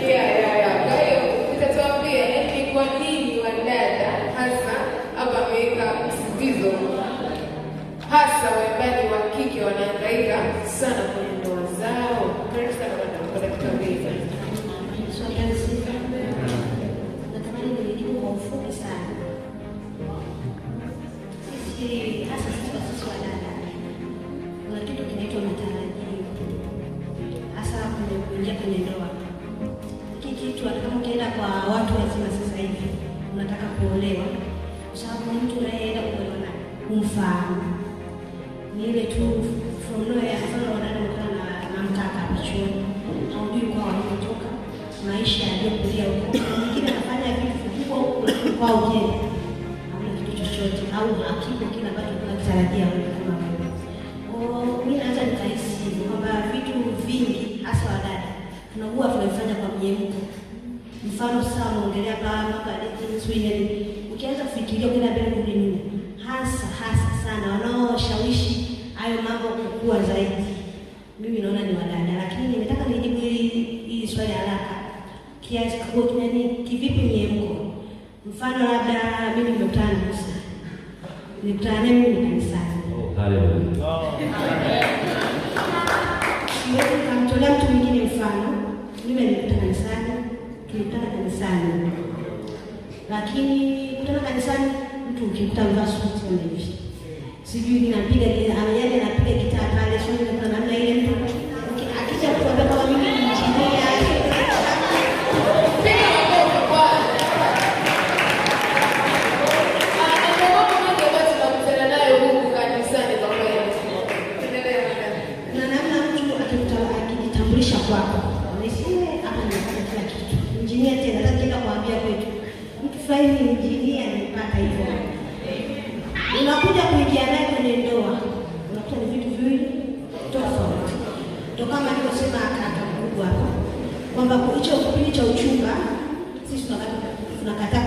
Yeah. Kwa hiyo utatuambia ni kwa nini wadada hasa hapa ameweka msisitizo hasa waimbaji wa kike wanahangaika sana kwenye ndoa zao. Karibu sana madam, kwa dakika 2. Swali sifa. Natamani nilijibu kwa ufupi sana. Sisi hasa sisi kwa sisi wadada, kuna kitu kinaitwa matarajio, hasa kwenye kuingia kwenye ndoa. Hiki kitu hata kama ukienda kwa watu wazima sasa hivi unataka kuolewa, kwa sababu mtu unayeenda kuolewa naye humfahamu, ni ile tu from nowhere. Mfano wadada unakutana na mkaka hapa chuoni, haujui kwao walikotoka, maisha yaliyokulia huko. Mwingine anafanya vitu vikubwa huku, lakini kwao ukienda hamna kitu chochote au hakipo kile ambacho unakitarajia wewe kama wewe. Kwa hiyo mimi naweza nikahisi hivyo kwamba vitu vingi hasa wadada tunakuwa tunavifanya kwa mihemko. Mfano sasa unaongelea hapa mambo ya dating sijui nini, ukianza kufikiria kwenda mbele kurudi nyuma, hasa hasa sana wanaoshawishi hayo mambo kukua zaidi, mimi naona ni wadada, lakini nimetaka nijibu hili swali haraka kiasi kwa nani, kivipi mihemko? Mfano labda mimi nimekutana na Musa, nilikutana naye mimi ni kanisani. Oh, hallelujah. Siwezi nikamtolea mtu mwingine mfano. Mimi nilikuta kanisani, tulikutana kanisani, lakini kutana kanisani, mtu ukikuta mvaa suti kama hivi, sijui ninapiga yaani anapiga gitaa pale, sijui kuna namna ile mtu akija kuambia kama mimi ni injinia. Piga makofi kwanza. Ah, na ndio mambo mengi ambayo tunakutana nayo huku kanisani kwa kweli. Endelea madam. Na namna mtu akijitambulisha kwako, unahisi "Eh, hapa nimepata kila kitu. Injinia tena, hata nikienda kuambia kwetu mtu fulani ni injinia, nimepata hivyo." Unakuja kuingia naye kwenye ndoa, unakuta ni vitu viwili tofauti. Ndio kama alivyosema kaka mkubwa hapa kwamba hicho kipindi cha uchumba sisi tunakataa.